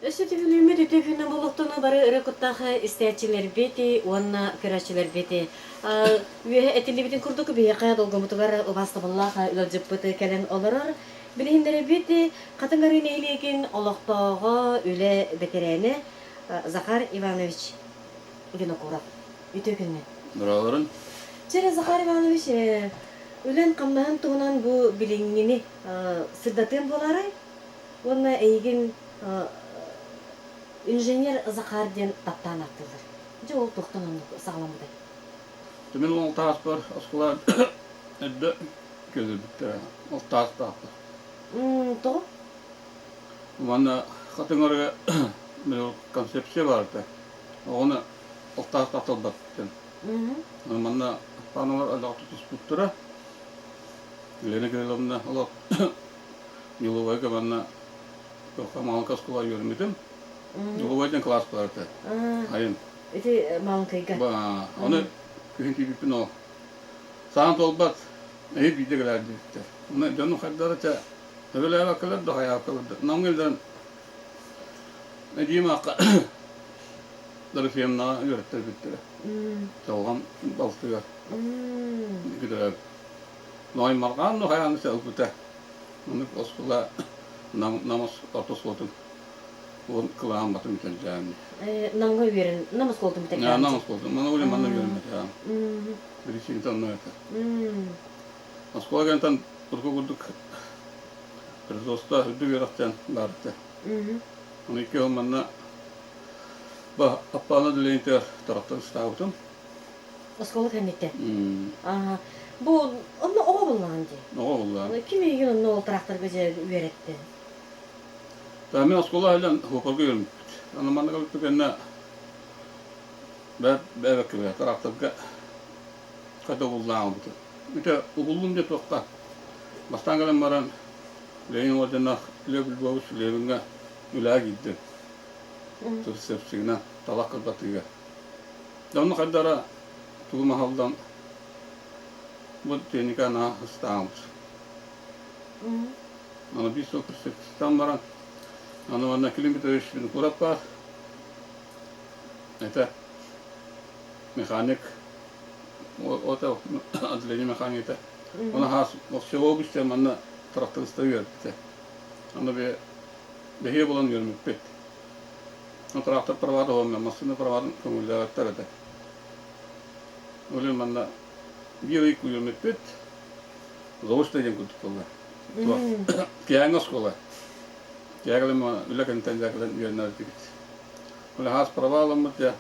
Өссө түбүлүүммүт үтүө күнүн болуктуну бары өрө куттаах истээччилэрбит уонна көрөөччүлэрбит. Үөһэ этиллибитин курдук биһиэхэ долгумутугар убаастабыллаах ыалдьыппыт кэлэн олорор. Билиһиннэрэбит Хатыҥ Арыы нэһилиэгин олохтооҕо, үлэ бэтэрээнэ Захар Иванович Винокуров. Үтүө күнүнэн. Дорооболорун. Чэ, Захар Иванович, үлэн-хамнаһын туһунан бу билиҥҥини сырдатыан буолаарай? Уонна эйигин инженер Захар диэн таптаан ааттыыллар. Дьэ ол туохтан оннук саҕаламмытай? Мин ол тааспар оскуола эрдэ кэлбиттэрэ. Ол таастаахпар. Тоҕо? Манна Хатыҥарга концепция баар этэ. Оҕону ол таастаах талбат диэн. Манна Аппааналар элбэх тутуспуттара. Лена Кирилловна олох Ньулубайга манна туохха Маалыкы оскуола үөрэммитим. Ньулубай диэн кылаас баар этэ. Айын. Ити Маалыкайга. Ону күһүн киирбиппин ол. Саан туолбат, эһи биирдэ кэлээр диэбиттэр. Ону дьонум хайдара чэ сөбүлээбэккэлэр да хайаабаккалар да. Намҥа илдьэн эдьиийим аахха Дорофеевнаҕа үөрэттэрбиттэрэ. Чалҕам балтыгар. Күтүрээбит. Нооймарҕаан ну хайаан ылбыта. Маннык оскуола Нам орто оскуолатын уон кылааһын батын бүтэрдээн. Намҥа үөрэн, Нам оскуолатын бүтэрдээн. Нам оскуолатын. Мана үлэ манна үөрэммэтэ. Причината онно этэ. Оскуола кэнтэн урукку курдук производство үрдүк үөрэхтэн баар этэ. Оны икки сыл манна Аппаана отделениетыгар тараптан ыстаабытым. Оскуола кэнниттэн. Бу онно оҕо буллаҕын дии. Оҕо буллаҕын. Ким эйигин онно ол тракторга дьэ үөрэттэ? Мин оскуола иһиллэн Хуопарга үөрэммиппит. Аны манна кэлбиппит кэннэ бэбэккэ тракторга хата угуллаан ылбытым. Ити угуллум диэ туохха. Бастаан кэлэн баран Ленин орденнаах Лев Львович Левиҥҥэ үлэҕэ киирдим. Сырсыпсыгынан талах кырбатыыга. Дьэ онно хайдара тугу маһалдан бу техника наһаа ыстаабыт. Аны биир сыл прицепистан баран, аны манна Клим Петрович Винокуров баар. Это механик, это отделение механика. Оны хаас село бүстен манна тракториста үөрпүтэ. Аны бэһиэ булан үөрмүппүт. Трактор правата уонна массыына праватын көҥүллээбэттэр этэ. Ол иһин манна биир ый күйүммүппүт. Заочно диэн курдук буолла. Киэҥ оскуола. Киэҥ үлэ кэнниттэн дьэ кэлэн үөрэнэр Ол хаас права ыламмыт дьэ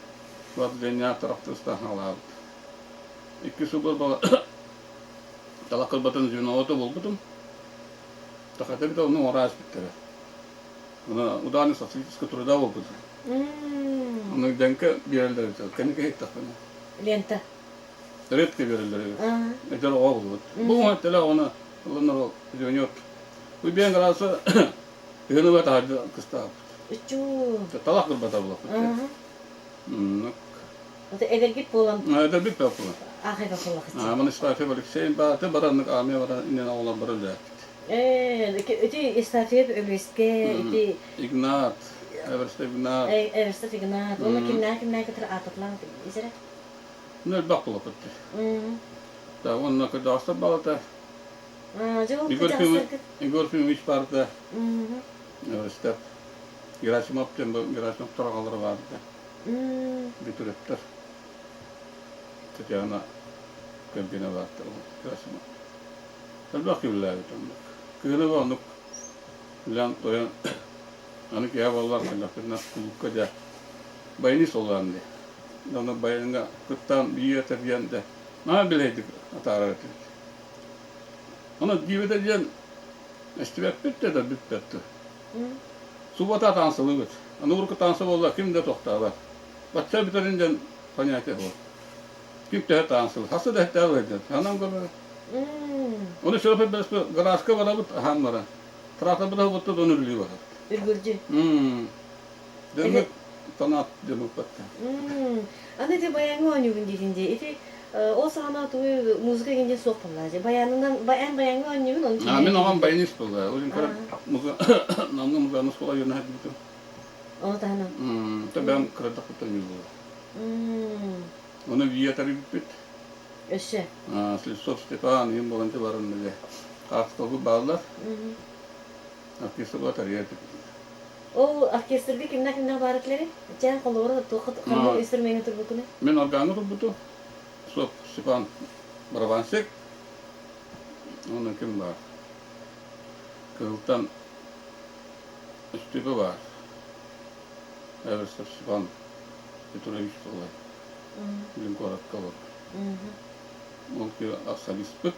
отделение тракториста хаалаабыт. Икки сыл талах кылбатын звеновото булбутум. Тахата бит ону оҥоро ааспыттара. Ударный социалистического труда буолбут. Ону дэҥкэ биэрэллэр эбит. Кэнники иһиттэхпинэ. Лента. Редко биэрэллэр эбит. Эдэр оҕо буолбут. Бу уҥа теле оҕону ылынар звенет. Бу биэн градуса ыһыныба таһырдьа кыстаабыт. Үчүү. Талах кырбата булаппыт. Эдэргит буолан. Эдэрбит буолан. Аахайба буоллахчы. Маны Стафьев Алексей бааты бараннык армия баран иннин оҕолор бары үлэлээппит. Ити Исафьев Өлүөскэ ити Игнат, Эверстов Игнат. Эверстов Игнат. Уонна кимнээх кимнээх кытары аататлаан изэрэ? Ну, элбэх буолаппыт. Да, уонна кырдьаҕастар балата. Егор Фимович баарда. Эверстов. Герасимов диэн Герасимов тораҕалара баарда. Бүтүрөттөр. Татьяна кэргэнэ баарда. Герасимов. Элбэх киһилээбит оннук. Кыһыны ба оннук үлээн тойон аны киһи буоллар элбэхпитинэ кулуупка дьэ баянист буоллаан дии. Онно баяҥҥа кыттаан биир тэрийэн дьэ наһаа билэйдик атаарар этибит. Ону дьиибэтэ диэн эстибэппит да бүппэт да. Суббота таансылыыбыт. Аны урукку таансы буолла ким да тохтообот. Бачча бүтэрин диэн понятие суох. Ким төһө таансыл, хаса да эһтээх ыалдьар. Анан көрөр. Оны шофер бэспе гаражка барабыт, аһаан баран. Тракторбыт аһыбыттыт, оны үлүлүү барабыт. Үргүлдьү. Дэммик фанат дэммик Аны ити баяҥҥа оонньуубун диэтин дии. Ити ол саҕана тугу музыка гин суох буолла. Баянынан баян баяҥҥа оонньуубун оны. А мин оҕом баянист буолла. Ол иһин көрөн музыка намҥа музыканы оскуола үөрэнэ сылдьыбытым. Ону таһынан? Бэйэм кырадахпыттан ньыллылар. Ону вия тарыйбыппыт. Өссө? Слепцов Степан, ийэм буолан баран бile хаартыскалбыт бааллар. Оркестрга тарыйар этибит. Ол оркестрга кимнээх-кимнээх баар этилэрий? Чээн холобура туохха ханнык инструмеҥҥа турбуккунуй? Мин органҥа турбутум. Слепцов Степан барабанщик. Уонна ким баар? Кыһылтан Өстүбэ баар. Эверстов Степан Петрович буолар. Билин куоракка олорор. Ол солиспыт.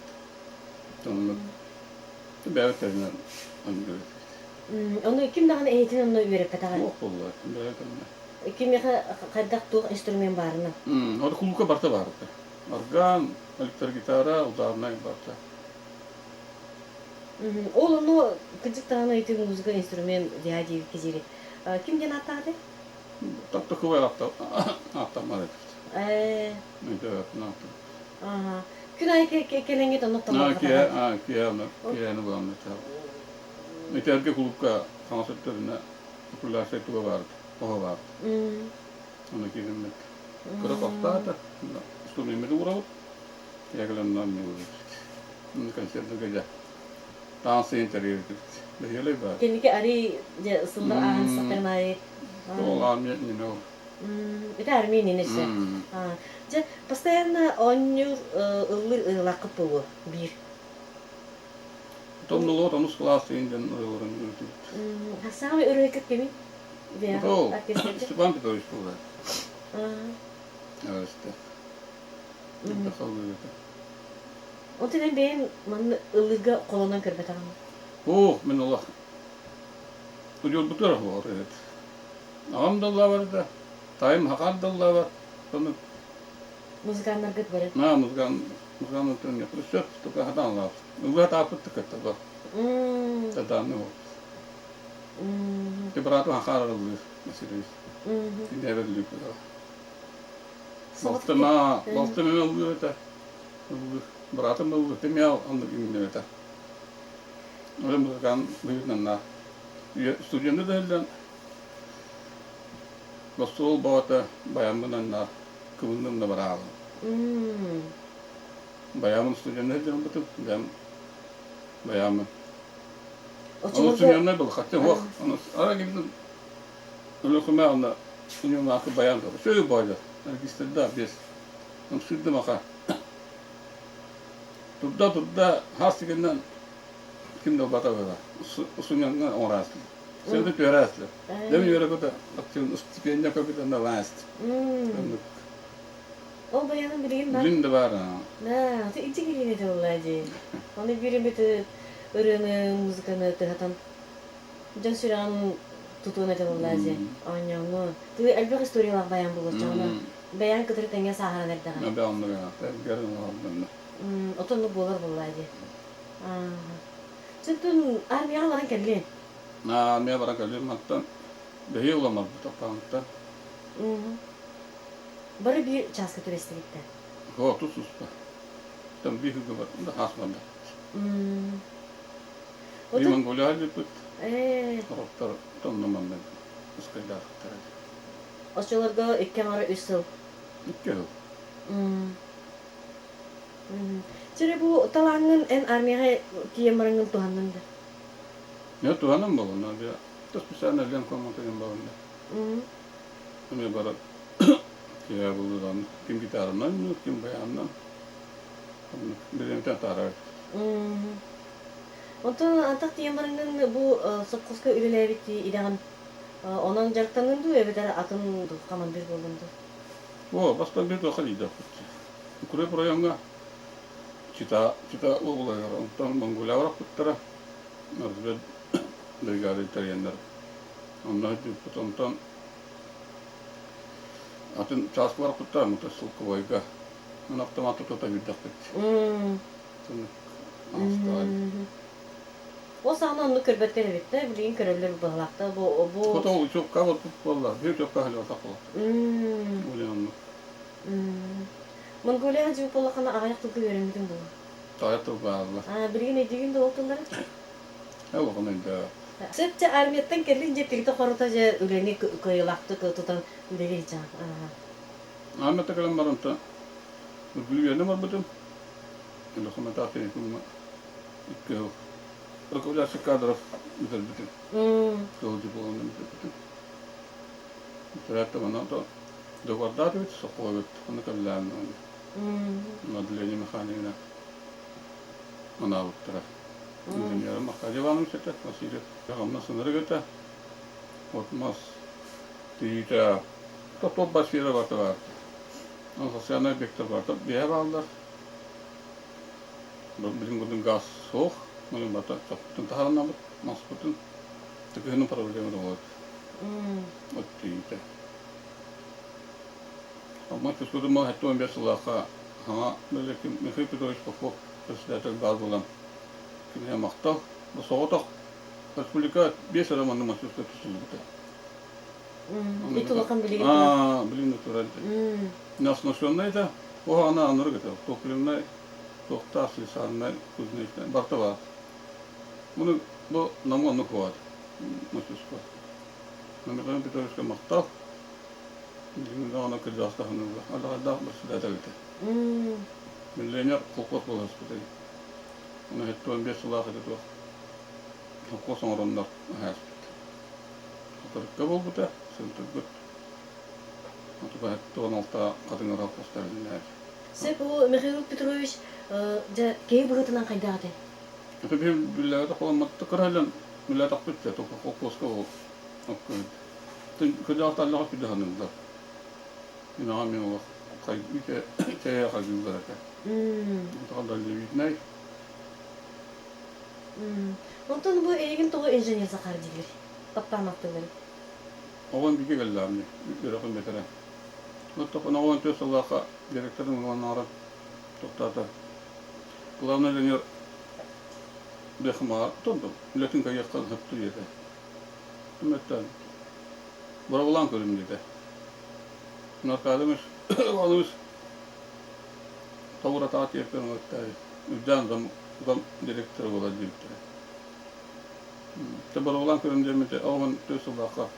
Оннук бэйэбит тэринэн оонньуур этибит. Ону ким даҕаны эһитин онно үөрэппэтэҕэ? Суох буолла, бэйэ тэринэн. Кимиэхэ хайдах туох инструмент баарынан? Ол кулуука барыта баар этэ. Орган, электрогитара, ударнай барыта. Ол ону кырдьык даҕаны ити музыка инструмент дядя кизири. Ким диэн ааттаатый? Таптакыбай ааттаммат этибит. Ага. Күн айы кэлэҥҥит онно тамарҕатаҕа. Киэһэ буламмыт. Итэргэ клубка хаҥас өттөрүнэ популярнай туга баар, оһо баар. Оны киирэммит. Кыра хостаата, инструмеммит уурабыт. Киэһэ кэлэн онно концерт дьэ таҥас тэрийэрбит. Бэһиэлэй баар. Кэнники арый дьэ сыллар ааһан истэхтэрин аайы Ол армия иннинэ ол. Это армия иннинэ өссө. Дьэ, постоянно оонньуур ыллыыр ырыалааххыт буолуо биир. Томнулуот онус кылаас деген дьон ырыаларын ырытыбыт. Самый ырыакыт кимий? Ол Степан Петрович буолар. Эвесте. Онтон эн бэйэм манна ыллыырга холонон көрбөтөҕүм. Оо, мин олох удьуорбутугар оһуор эбит. Аҕам да ыллаабар да, таайым хахаар да ыллаабар. Сону Музыканнаргыт бары. На, музыкан, музыкан сөп, только хатан ыллаабыт. Ыллыа тааппыт кытта бар. Тадааны ол. Ты брату хахаар ыллыыр, Василий. Кинебер лүкү. Балтыма, балтым эмэ ыллыыр этэ. Ыллыыр. Быраатым ыллыыр, эмиэ оннук иҥнэр этэ. Ол музыкант быһыытынан на студенты да иһиллэн гостуол баҕата баяммынан на кыбыллым да бараалым. Баямын студенты иһиллэн бэйэм баямын. Ону студеннай был хотя ох, ара кимдин Өлөхүмэ онно Ньумаакы баян Сөйү бойдо. Регистрда без. Сүрдүм аха. Турда турда хас дигеннен ким да бата бара. Усуняңга оңраслы. Сенде түөрәсле. Дем yöre көтө аттын стипендия көбүтөн да ласт. Ол баянын билигин бар. Билин да бар. Да, ты ити килине тылла ди. Оны биримити ырыаны, музыканы тыһатан Дьон сүрэҕин тутуон этэ буоллаа дии, оонньооҥҥу. Тыы элбэх историялаах баян буолуоччаҕына, бэйэҥ кытары тэҥҥэ сааһыран эрдэҕиҥ. Отон оннук буолар буоллаа дии. Чөттүн армияҕа баран кэллиҥ? Армия баран кэллим мантан бэһиэ уламарбыт аппаҕыттан. Бары биир чааска түбэстибиттэр. Оо, тус туспа. Там биир күнгэ бар, хаас барда. Би Монголияҕа илдьиппит. Сорохтор тонно манна ыскайдаахтара. Оччолорго икки аҥара үс сыл. Икки сыл. Чэрэ бу талааҥҥын эн армияҕа тиийэн бараҥҥын туһаннын да? Я туһанан буолунна. Специально ленкомата диэн буолунна. Эмиэ баран киһи булудан ким гитаранан, ким баянынан. Билимтэн таарар. Онтон антах тиийэн бараҥҥын бу сопхуоска үлэлээбит идэҕин онон дьарыктаныҥ дуу эбэтэр атын хамандыыр буоллуҥ дуу? О, бастаан биир туохха тиийдэхпит. Укреп райоҥҥа Чита, Чита уобалаһыгар, онтон Монголияҕа барбыттара. Развед бригада тэрийэннэр онно сылдьыбыппыт. Онтон атын чааска барбыттара, мотосылковойга. Аны автоматы тута киирдэхпит. Ол саҕана оннук көрбөттөр эбит да, билигин көрөллөр быһалаахта. Бу бу Хоту учебка вот буолла, биир учебка халыата буолла. Улен оннук. Монголияҕа дьиэ буоллаххына аҕыйах тылга үөрэммитиҥ буолуо. Аҕыйах тыл баалла. Билигин өйдүүгүн да ол тыллары? Олоҕун өйдөө. Сөп дьэ армияттан кэллин дьэ тиритэ-хорута дьэ үлэни кыайыылаахтык тутан үлэлии сылдьаҕын. Армияттан кэлэн баран Бүлүүнү барбытым. Документаах техникумҥа 2 сыл руководящих кадров бүтэрбитим. Кыһыл дипломунан бүтэрбитим. Бүтэрээт да манна договордаатыбыт, сокуобут, ону кэллээн отделение механигынан анаабыттара. Инженерым Аркадий Иванович этэ, Васильев. Хамнас ынырык этэ. От мас тиийитэ, топ бассейна барыта баар. Социальнай объектар барыта биһэ бааллар. Билин курдук газ суох. Онон барыта чохпутун таһаарынабыт, маспытын. Кыһынын проблема да От тиийитэ. Амма Чускутума 75 сыллаахха саҥа Михаил Петрович Попов председатель баар буолан кинигэ махтал. Соҕотох республика биэс эрэ маннык маршрутка тутуллубута. Ити улахан билигин Билигин турар. Оснащенный да, оһаана анырык этэ. Топливнай, туохтаах, слесарнай, кузнечный, барыта баар. Муну бу Намга оннук баар мастерской. Михаил Петровичка махтал. Билигин даҕаны кырдьаҕастаһыныыллар. Аллаҕайдаах председатель этэ. Миллионер колхоз буоласпытай. Оны 75 сылаах этэ туох холкуос оҥороннор аһааспыт. Хатырыкка буолбута, сылтырбыт. 16 хатыҥыра холкуостарыннар. Сөп, ол Михаил Петрович дьэ киһи быһыытынан хайдах этэй? Это биһи биллээҕи холамматта кыраһылан билээтэхпит дьэ холкуоска ол кырдьаҕас аллаҕа күдэ саныыллар. Мин аҕам мин олох чэйэ хайгыыллар этэ. Дальновиднай. Онтон бу эйигин тоҕо инженер Захар дииллэр? Таптааматтыыллар. Оҕон бигэ кэллэҕим үөрэхин бэтэрэ. Оттон оҕон 4 сыллаахха директорын ылан тоқтаата. Главный инженер Бехмаа тонтон үлэтин кайыахха сөптү диэтэ. Түмэттэн боробулаан көрүм диэтэ. Аркадьевич Иванович Тауратаҕа тиэртэн ылаттаай үрдээн зам зам директора буолар диэбиттэрэ. Те боробулаан көрүм диэммите оҕон 4 сыллаахха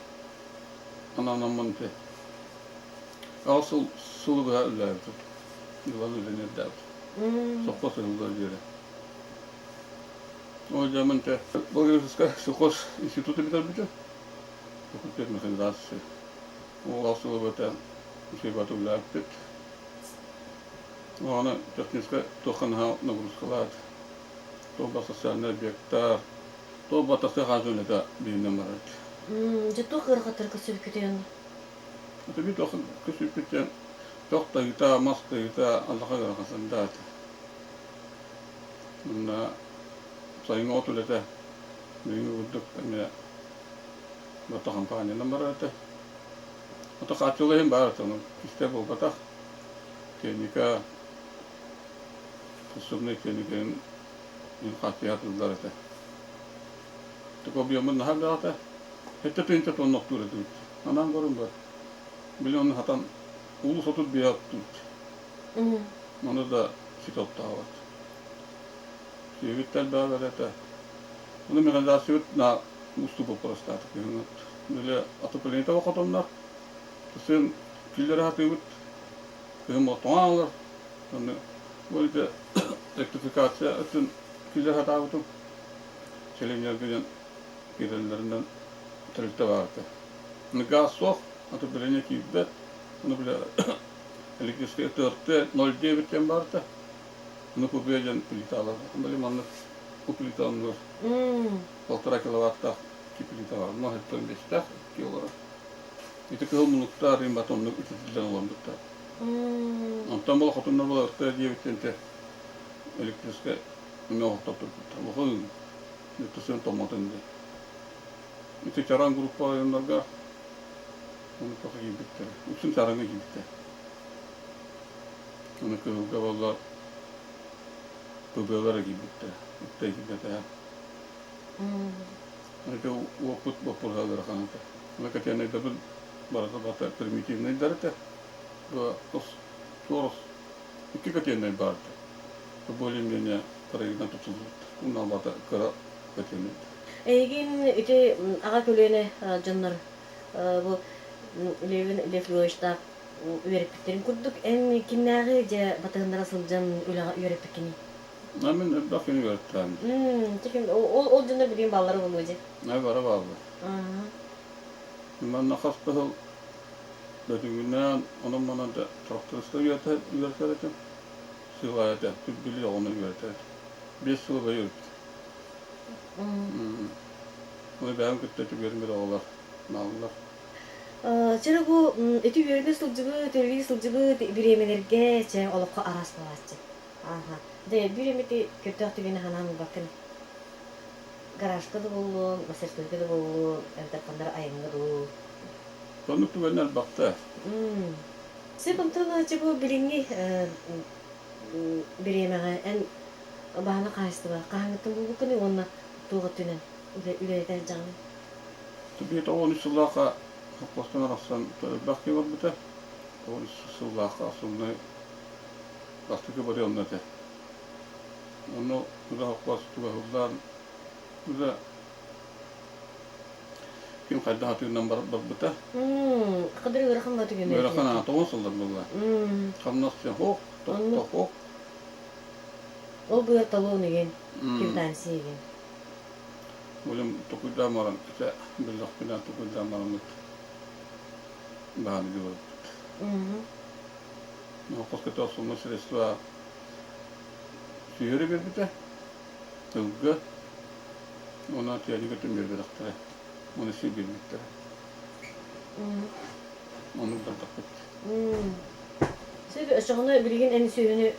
ананаммын те 8 сыл сылы быһа үлэлээбитим. Иван инженердээбит. Совхоз ыһыллар диэри. Ол дьамын те Благовещенскай совхоз институты бүтэрбитим. Факультет механизации. Ол сылы бөтө үчүгэй үлэлээбиппит. Аны техническай туохха наһаа нагрузкалаат, туох социальный объекттар, туох батахты хаазы үлэтэ биһинэн барар. Дьэ туох ыарахаттары көрсүбүккүтүй Это би туох көрсүбүппүт туох тайыта, мас тайыта аллаха ыарахасан даата. Онно сайыҥҥы от үлэтэ билиҥҥи курдук эмиэ бата компаниянан барар этэ. Ото хааччылла иһин баар этэ, ону кистэл буолбатах. Техника, подсобнай техниканы хааччыйа сатыыллар этэ. Такой объемун наһаа элбэх этэ. 7000 тонна оттуур этибит. Анаан көрөн бар. Били ону хатан улус 35 оттуурт. Ону да ситэ оттообот. Сүөбүт элбэҕэр этэ. Ону механизациябыт на уустук боппуруостаатык кыһыҥҥыт. Били отопление хотоннор. Сын киллэрэ сатыыбыт. Кыһын тоҥон алар. Ону бу электрификация өттүн киллэрэ сатаабытым. Селенерго киирэллэринэн тэрилтэ баар этэ. Газ суох, отопление киирбэт. Ону бile электрический ТРТ 0,9 диэн баар этэ. Ону купе диэн плиталар. Били маннык плита оннугар 1,5 киловаттаах плита бар. 0,5-тээх килолара. Ити кыһыл мунуктаар им бат оннук ититиллэн олорбуттар. Онтон була хотуннар була ырта диэбиттэн те электрическай эме оһохтор турбуттар. Лохын сын томмотун диye. Ити Чараҥ группа районнарга ону тоха киирбиттэр. Үксүн Чараҥҥа киирбиттэр. Аны Кыһылга буолла ПБ-лара киирбиттэр. Ытта киирбэтэ. Ити уоппут боппуруоһа ыарахан этэ. Аны котельнайдарбыт барыта барыта примитивнайдар этэ. Бу суорус икки котельнай баар этэ. Более-менее проектынан тутуллубут. Онно барыта кыра котельнайдар. Эйигин ити аҕа көлүөнэ дьоннор бу Левин Лев Львовичтаах үөрэппиттэрин курдук эн кимнээҕи дьэ батыһыннара сылдьан үлэҕэ үөрэппиккиний? А мин элбэх кини үөрэттээм. Ол ол дьоннор билигин бааллара буолуо дии. Э бара бааллар. Манна хас да сыл бөтүҥүнээн онон-манан да тракториста үөрэтэр этим. Сыл аайы били оҕону үөрэтэр этим. 5 сыл үөрбүт. Оны бэйэм кытта түгэрим оҕолор нааллар. Чэ бу ити үөрэнэ сылдьыбыт, үлэлии сылдьыбыт бириэмэлэргэ чэ олоххо араас буолааччы. Ааха. Дьэ биир эмити көрдөөх түгэни санаан ылбаккын. Гаражка да буоллун, мастерскойга да буоллун, эбэтэр ханна эрэ айаҥҥа дуу. Оннук түгэннэр элбэхтэ. Сөп онтон чэ бу билиҥҥи бириэмэҕэ эн баһаана хаһаайыстыба хаһааҥҥыттан булбуккунуй уонна туох өттүнэн үлэлэтэ сылдьаҕыный? Биир 93 сыллаахха холкуостан арахсан элбэх киһи барбыта. 93 сыллаахха основной бастакы барыы онно этэ. Онно уже холкуос тугаһыллаан уже ким хайдах атыырынан барбыта. Кадыр ыарахан ба түгэн Ыарахан аа 9 сыллар буолла. Хамнас хоох, тохтох. Ол быар талон игин, квитанция игин. Улым токуйдаан баран, ити биллэхпинэ токуйдаан бараммыт бааны билбиппит. Холкуоска сумма средства сүүһүрэ биэрбитэ. Тылга уонна тиэхиньикэ өттүн биэрбэтэхтэрэ. Уонна сир биэрбиттэрэ. Оннук барбаппыт. Сөп, оччоҕуна билигин эн сүөһүнү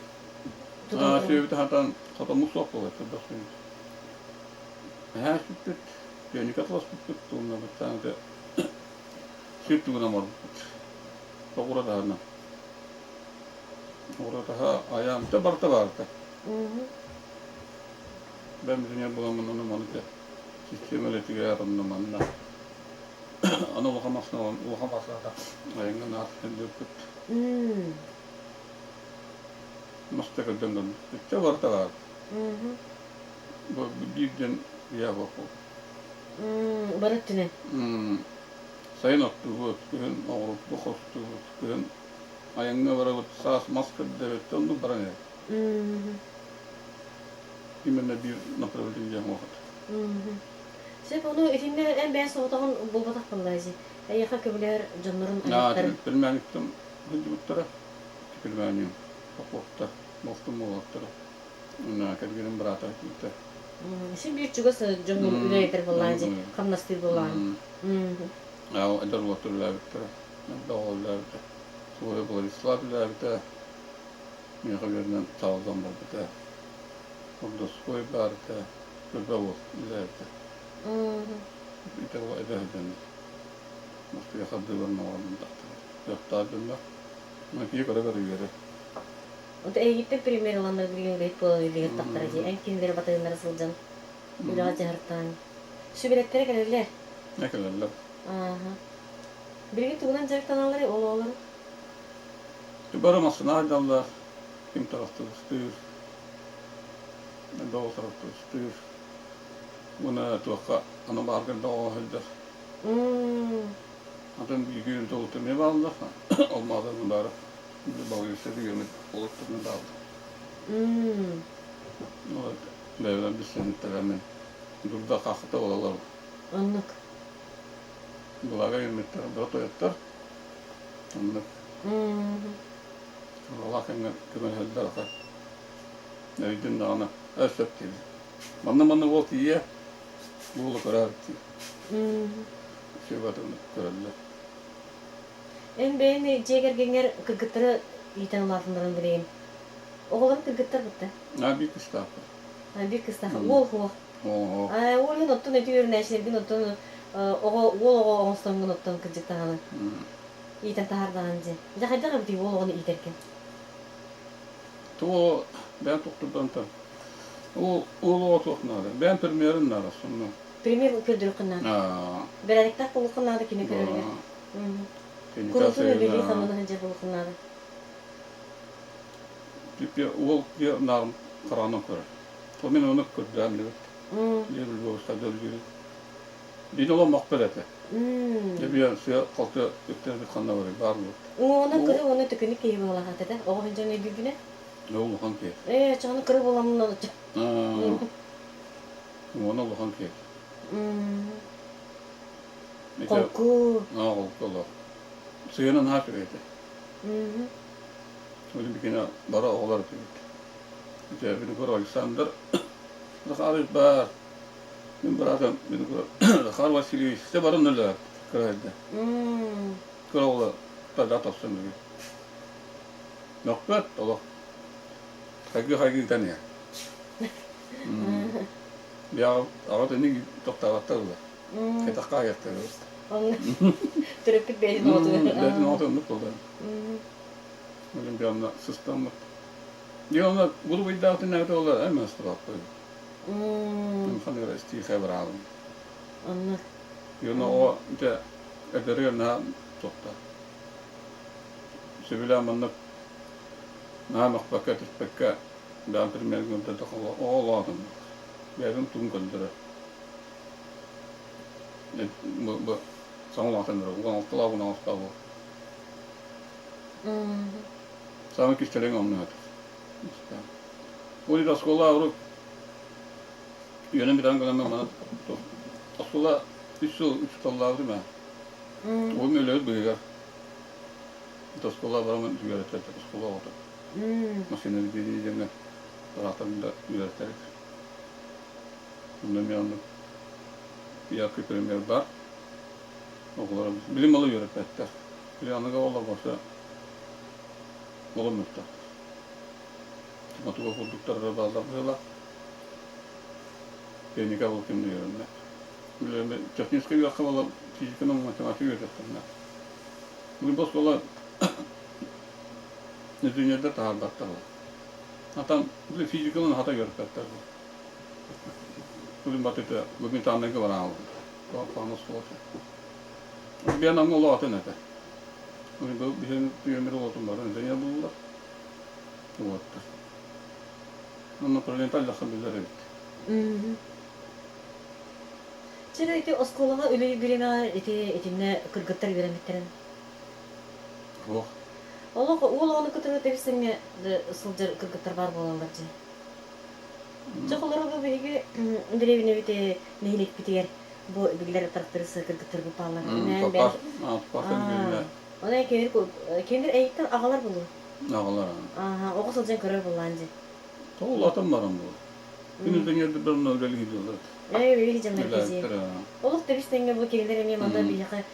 тутан Сүөһүбүт хатан хотоммут суох буолар элбэх сүөһү. Эһээ сүппүт, тиэхиньикэ атыласпыппыт, уонна сир тугунан барбыппыт. Тоҕура таһынан. Тоҕура таһа айаан барыта баарта. Бэм инженер буоламмын ону маны система үлэтигэр онно манна аны улахан массыына улахан массыыната айаҥҥа наар сылдьыбыппыт. Маста көрдөн гыммыт. Барыта баар. Бу биирдэн я буолбут. Бары өттүнэн. Сайын оттуубут, күһүн оҕуруппу хостуубут, күһүн айаҥҥа барабыт, саас мас көрдөбүт, оннук баран иһэр. Именно биир направление диэн уохат. Сөп, ону итиннэ эн бэйэн соҕотоҕун буолбатах буоллаа дии. Эйиэхэ көмөлөһөр дьоннорун аймахтарын. Племянниктым сылдьыбыттара. Племяннигым Поповтар, Мостум уолаттара. Уонна кэргэним быраата киирдэ. Син биир чугас дьоҥҥун үлэлэтэр буоллаҕын дии, хамнастыыр буоллаҕын. Эдэр уолаттар үлэлээбиттэрэ. Элбэх оҕо үлэлээбитэ. Соловьев Владислав үлэлээбитэ. Миэхэ үөрэнэн саҕалаан барбыта. Ордоской баар этэ. Элбэх уол үлэлээбитэ. Ити эдэр сылдьан Москваҕа хардыыларын оҥорон тахтара. Кыахтаах дьоннор. Киһи көрө-көрө үөрэр. Вот эйигиттэн пример ыланнар билигин үлэһит буолан үлэһит тахтара дии. Эн кинилэри батыһыннара сылдьан үлэҕэ дьаһартаан. Сүбэлэттэрэ кэлэллэр. Э кэлэллэр. Ааха. Билигин тугунан дьарыктаналларый ол оҕолору? Бары массыына айдаллар, ким таҕыстыбыстыыр, элбэх таҕыстыбыстыыр. Уонна туохха аны бааргар бөҕө сылдьар. Атын бииргэ толута эмиэ бааллар. Алмаазан баара. Балыыса дигэмит олуттарына бааллар. Бэйэлэр билсэнниттэрэ мен дурда хахта олалар. Оннук. Благо ирмиттэр, бары тойоттор. Оннук. Аллах кэмҥэ көмөлөһөллөр аха. Өйдүн даҕаны сөп диир. Манна-манна уол тиийэ, уолу көрөөр диир. Сүбэтин көрөллөр. Эн бэйэҥ дьиэ кэргэҥҥэр кыргыттары иитэн улаатыннаран билигин. Оҕолорун кыргыттар бытта? А, биир кыстаахпын. А, биир кыстаах. Уол суох. Оо. Аа, уол оттон эти үөрэнээччилэргин оттон оҕо уол оҕо оҥостоҥҥун оттон кырдьыктаҕына иитэн таһаардаҕын дьэ. Дьэ хайдах эбитий уол оҕону иитэргин? Туо бэйэм туттурдан Ол ол оҕо туох наада? Бэйэм премьерин наада сонно. Премьер көрдөрүөххүн наада. Бэрээдэктээх буолуоххун наада кини көрөрүгэр. Куруутун үлэлии хамнана сылдьар буолуоххун наада. Уол наарым хараҕынан көрөр. Ол мин ону көрдөөн билбит. Диэбил буолуста дөлгүрү. Дин олом мохпер этэ. Дебиэн сыа холты үктэнбит ханна барый баар буолт. Уона кыры уона төкүнүк киһи буолаҕат этэ. Оҕо сылдьан өйдүүбүнэ. Улахан киһи. Ээ, чоҕону кыры буоламмын Уона улахан киһи. Холку. Аа, холку олох. Сыһыанан наһаа үчүгэй этэ. Билин бикине бары оҕолор этибит. Ити Винокуров Александр Захарович баар. Мин быраатым Винокуров Захар Васильевич все бары нөлө кыра эрдэ. Кыра оҕолор тогда тахсан билигин. Мөхпөт олох. Хайгыы-хайгыы ыытан иһэр. Аҕа төннүк тохтообаттар ыла. Кэтэххэ аҕыйахтар Төрөппүт бэйэтин оҕотугар. Бэйэтин оҕото оннук буолар. Билин бианна сыстаммыт. Дьэ онно гулубуйдаахтын эбэтэ ола эмэ ыстыбаппын. Ханыгара истиихэ бараалым. Онно. Юна оҕо ите эдэригэр наһаа туохта. Сөбүлээн маннык наһаа мөхпөккө түспэккэ бэйэм примергин оҕолоотум. Бэйэбин тугун көрдөрөр. Бу саҥа улаатан эрэр, уон алталаах, уон алталаах буол. Саамай кистэлэҥ онно этэ. Ол иһин оскуола урут үөрэн бүтэн гынан маны оскуола үс сыл учууталлаабытым ээ. Ол мөлөөт быыһыгар оскуола баран үөрэттэр оскуола оҕото. Машина биэрии диэҥҥэ тыраахтарын да үөрэттэр этэ. Онно эмиэ оннук яркий пример баар. Оҕолор билим алы үөрэппэттэр. Били аныгы оҕолор барыта олом мөлтөхтөр. Матуга курдуктар эрэ бааллар быһыылаах. Техника ол ким да үөрэммэт. Били техническэй үөрэххэ буола физиканы, математика үөрэтиэхтэринэ. Бу бу оскуола инженердэр таһаарбаттар. Атан били физиканы хата үөрэппэттэр. Бүгүн батыта гуманитарнайга бараалым. Паанос оскуолата. Биэн аҥы олоотун этэ. Биһин түйөмүр олотун бары инженер буллар. Уоттар. Онно направление аллаха билэр эбит. Чэ, ити оскуолаҕа үлэ бириэмэҕэ ити итиннэ кыргыттар үөрэммиттэрин. Суох. Олох уол оҕону кытары тэбис-тэҥҥэ сылдьар кыргыттар баар буолаллар дии. Дьэ, холоро бу биһиги дэриэбинэбит нэһилиэкпитигэр бу биллэр тракторист кыргыттарбыт бааллар. Онон кемир кемир эйиттэн аҕалар булуу. Аҕалар. Ааха, оҕо сылдьан көрөр буллаан дии. Тоҕо улаатан баран буолар. Күн үтэн эрдэ үлэлии сылдьаллар. Ээ, үлэлии сылдьаллар киһи. Олох тэбис тэҥҥэ бу кинилэр эмиэ манна биһиэхэ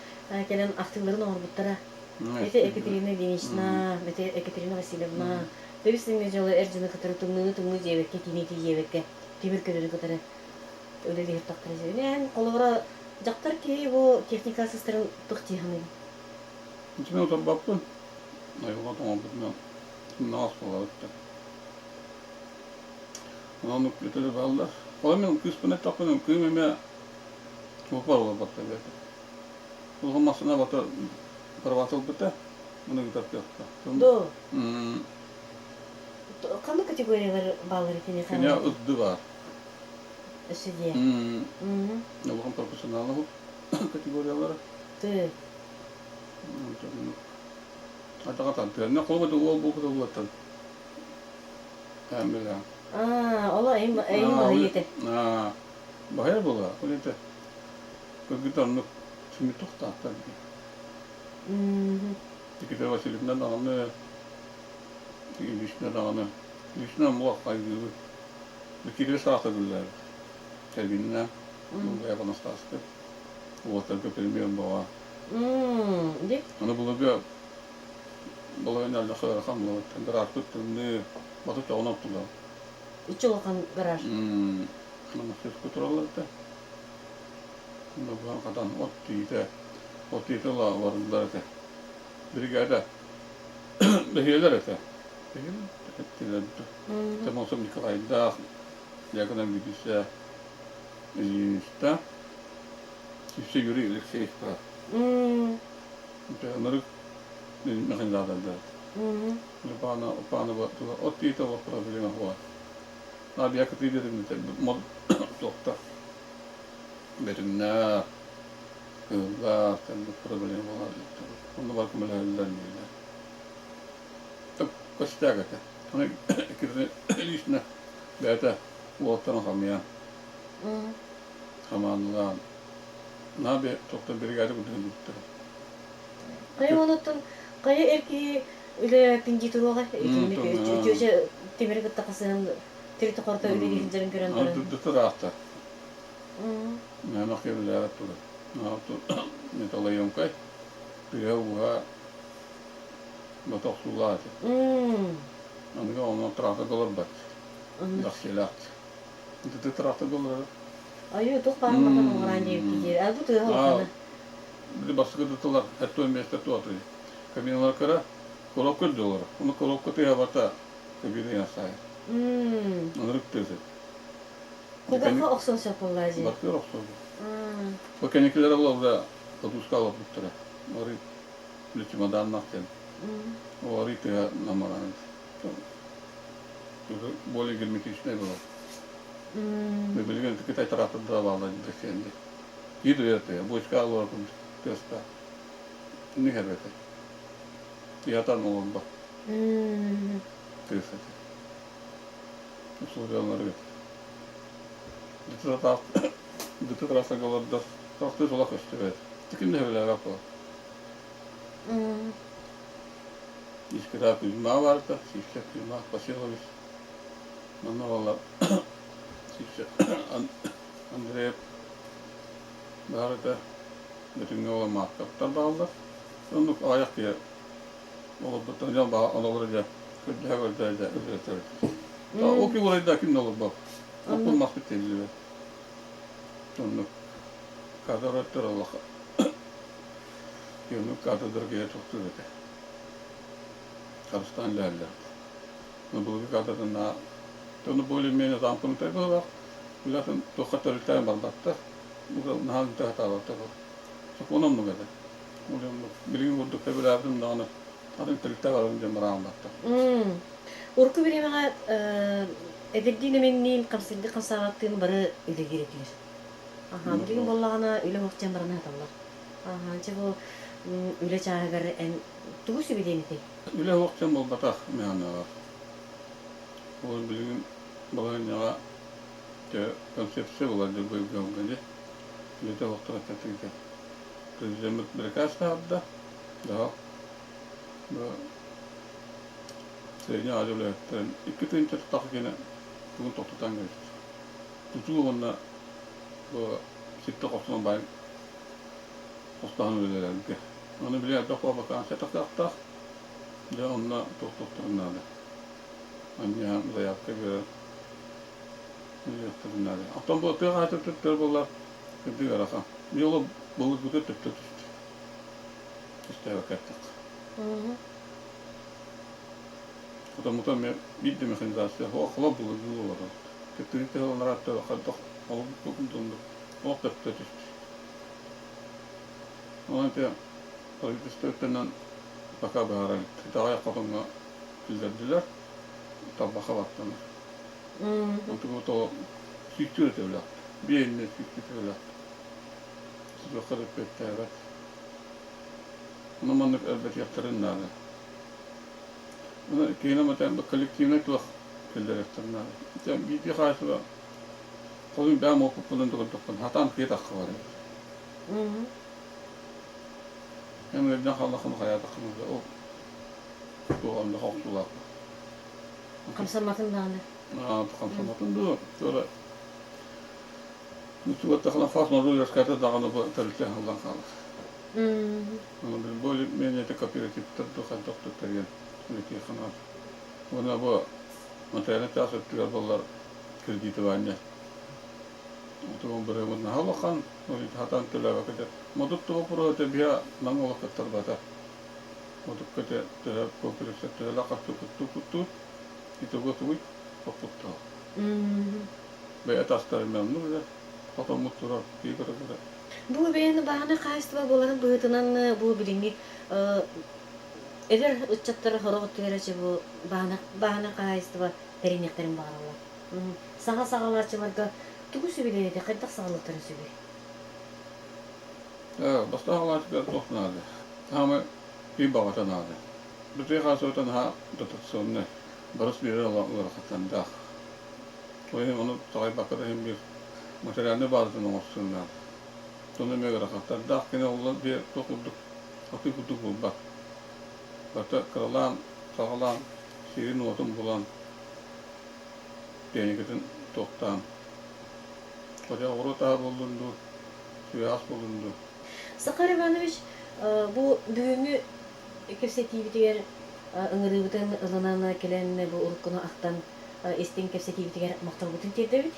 кэлэн ахтыыларын оҥорбуттара. Ити Екатерина Ильинична, ити Екатерина Васильевна, Тэбис тэҥҥэ дьолу эр дьону кытары тымныыны тымныы диэбэккэ, кини тиийиэбэккэ, тимир көлөнү кытары үлэлиир тахтара. Эн холобура дьахтар киһи бу техника сыстарын туох дии саныыгын? Итини утарбаппын. Айылҕа тоҥорбутунан сымнаҕас буолабыт да. Онон үтүлү бааллар. Ол мин кыыспын эттэхпинэ, кыым эмиэ суоппар олорбот эбит. Улахан массыына бата права ылбыта. Муну ыытар кыахтаах. До. Ханнык категориялар бааллар итини Кинигэ ырды баар. Өссө диэ. Улахан профессионаллар категориялара. Ты. Атаға тантыанна холбо уол бу кутуллаттан. Таамбыла. Аа, ола эйим эйим баһыйыты. Аа, баһыйар була. Ол это кыргыттар оннук түмү тохтааттар. Никита Васильевна даҕаны, Ильична даҕаны, Ильична муох хайгыыбыт. Кириэс аата биллэр. Кэргэнинэ Улгаев Анастасты. Уолаттарга премьер баҕа. Аны былыргы балайын әллэхэ ыарахан буолар. Гаражпыт тымныы, бата чоҕун оттулар. Үч улахан гараж. Мастерская тураллар этэ. Буһан хатан от тиитэ, от тиитэ уларыллар этэ. Биригээдэ бэһиэлэр этэ. Эттилэр Томосов Николайдаах, Дьяконов Бүдүсэ Ильиничта, үсэ Юрий Алексеевич баар. Ынырык механизатордар. Паана, паана от тиитэ олох проблема буолар. Наа кытыы дэтим туохта бэтимнээх, кыыллаах, тэнник проблема буолар. Онно бар көмөлөһөллөр дииллэр. Көстөөк этэ. Аны кини лично бэйэтэ уолаттарын хамыйан, хамаандалаан, наһаа бэйэ туохтан биригээдэ курдук ылбыттара. Хайа онуттан хайа эр киһи үлэ пиндии туруоҕа итинник үтүөчэ тимири кытта хасыһан тиритэ-хорто үлэлии сылдьарын көрөн баран. Дытыраахта. Мээнэх кэбилээбэт турар. Металлоемкай, тыаһа-ууһа бата охсуулаах этэ. Аныгы онон тракторга олорбот. Дахсилаах. Ити тракторга олорор. Айыы, туох баарын барытын оҥорон диэбикки диир. А бу тыаһа улахана. Били бастакы тыллар эттуон миэстэ туотуй. Кабиналар кыра, коробка үрдэ олорор. Ону коробка тыаһа барыта кабина ясайа. Ынырык тыас этэ. Кугахха охсон сөп буоллаа дии. Баттыыр охсор. Бу кэнникилэр олорда подушка олорбуттара. Ары били чемоданнах диэн. Ол арый тыаһа намараан. Более герметичный было. Билигин Кытай трактордара бааллар диэхсиэнди. Киир уйаты, бочка олорор курдук тыаста. Инник эрбэтэ. Тыатан олорбот. Тыас этэ. Условиялары Дыты трассага олордор. Тохтуу сула көстүбэт. Ким да сөбүлээбэт буолар. Искра Кузьма барда, Сивцев Кузьма Васильевич. Манна буолла Сивцев Андреев баар этэ. Бүтүҥҥэ буола Марковтар бааллар. Оннук аҕыйах киһи олорбуттар дьон баа олорор дьэ көрдөһө-көрдөһө дьэ үлэлэтэр. Ол ким урайда ким да олорбот. Оппун маспыт тиэллибэт. Оннук кадр өттөр олох Оннук кадрдар киһи тохтуур этэ. Харыстаан үлэлэллэр. Но былыргы кадрдан ону более-менее замкнутый быһыылаах. Үлэтин туохха төрүттээн барбаттар. Наһаа сатаабаттар. Сокуон оннук этэ. Билигин курдук сөбүлээбитим даҕаны атын төрүттээх барабын диэн бараамматтар. Урукку бириэмэҕэ эдэрдиин эмэнниин хамсыырдык хамсаабаттыын бары үлэлиир этилэр. Аха, билигин буоллаҕына үлэ суох диэн баран аһаталлар. Аха, дьэ бу үлэ чааһыгар эн тугу сүбэлиэҥ этэй? Үлэ суох диэн буолбатах мээнэҕэ. Ол билигин балаһыанньаҕа концепция буолар дьэ быйылгы дьэ үлэтэ суохтара тэтиитэ. Президеммит бирикээс таһаарда, дьаһал бу средний Азия үлэһиттэрин 2 тыһыынча тахса киһини тугун тохтотон кэбистэ. Тутуу уонна бу сиртэ хостонон баай хостооһун үлэлэргэ. Ону били элбэх вакансия тахсыахтаах. Дьэ онно туох-туохтарын наада. Анньаан заявка биэрэн үлэлиэхтэрин наада. Оттон бу тыа хаһаайыстыбатыттар буоллар кырдьык ыарахан. Дьолу былыргыта төптө түстэ. Түстээбэккэ эттэххэ. Потому биир да механизация холоп былыргы олорор. Кыттыгы олорор хайдах олох төптө түстэ. Онон ити правительство өттүнэн пока быһаарар илик. Итэҕэйэх хотоҥҥо киллэрдилэр, тарбахха баттанар. Онтугу то сүүстүү өтөбүлээх. Биэ иннэ сүүстүү өтөбүлээх. Сутуохха да эппиэттээбэт. Ону маннык элбэтиэхтэрин наада. Ону киһини матан коллективнай туох киллэриэхтэрин наада. Биирдии хаачыба холун бэйэм опыппынан да көрдөхпүнэ хатаан киһи таххыбар эбит. Эн ыалдьан хааллаххына хайаатаххына да ол туох онно охсуулаах. Хамсамматын даҕаны. Хамсамматын дуо? Туора Нуччугаттахына фас-мажор үөскээтэ даҕаны бу тэрилтэ аһыллан хаалар. Ону более-менее это кооперативтар да хайдах да тэрийэн үлэтиэххэ наада. Уонна бу материальнай чаас өттүгэр буоллар кредитование. Отугун бырыһыммыт наһаа улахан, хатан төлөөбөккө дьэ. Модут да боппуруоһа этэ биһа нам олох кыттарбата. Модукка дьэ төһө комплекса төһөлөөх харчы куттуу-куттуу, итого тугуй хоппуттаах. Бэйэ тастарын оннук эрэ хотоммут турар кии көрө-көрө. Бу бэйэни бааһынай хаһаайыстыба буоларын быһыытынан бу билиҥҥи эдэр ыччаттар сорох өттүгэр бу бааһынай хаһаайыстыба тэриниэхтэрин баҕараллар. Саҥа саҕалааччыларга тугу сүбэлиир хайдах саҕалыахтарын сөбүй? Бастаан саҕалааччылар туох наада? Саамай киһи баҕата наада. Бытыы хаасыбата наһаа дотационнай, барыс биэрэр ыарахаттардаах. Ол иһин ону таҕайбакка да иһин биир материальнай базатын оҥорсуон наада. Ону эмиэ ыарахаттардаах, кини ол биир туох курдук атыы курдук буолбат. Барыта кыралаан, саҕалаан, сирин-уотун булан, тиэхиньикэтин туохтаан, хотя оҕуруот аһа буоллун дуу, сүүрэҕэс буоллун дуу. Захар Иванович, бу бүгүҥҥү кэпсэтиибитигэр ыҥырыыбытын ылынан кэлэн бу уруккуну ахтан истиҥ кэпсэтиибитигэр махталбытын тиэрдэбит.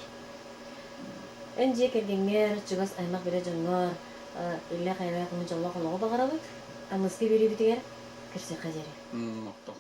Эн дьиэ кэргэҥҥэр, чугас аймах-билэ дьоҥҥор иллээх-эйэлээх уһун дьоллоох олоҕу баҕарабыт. Аныгыскы биэриибитигэр көрсүөххэ диэри. Махтал.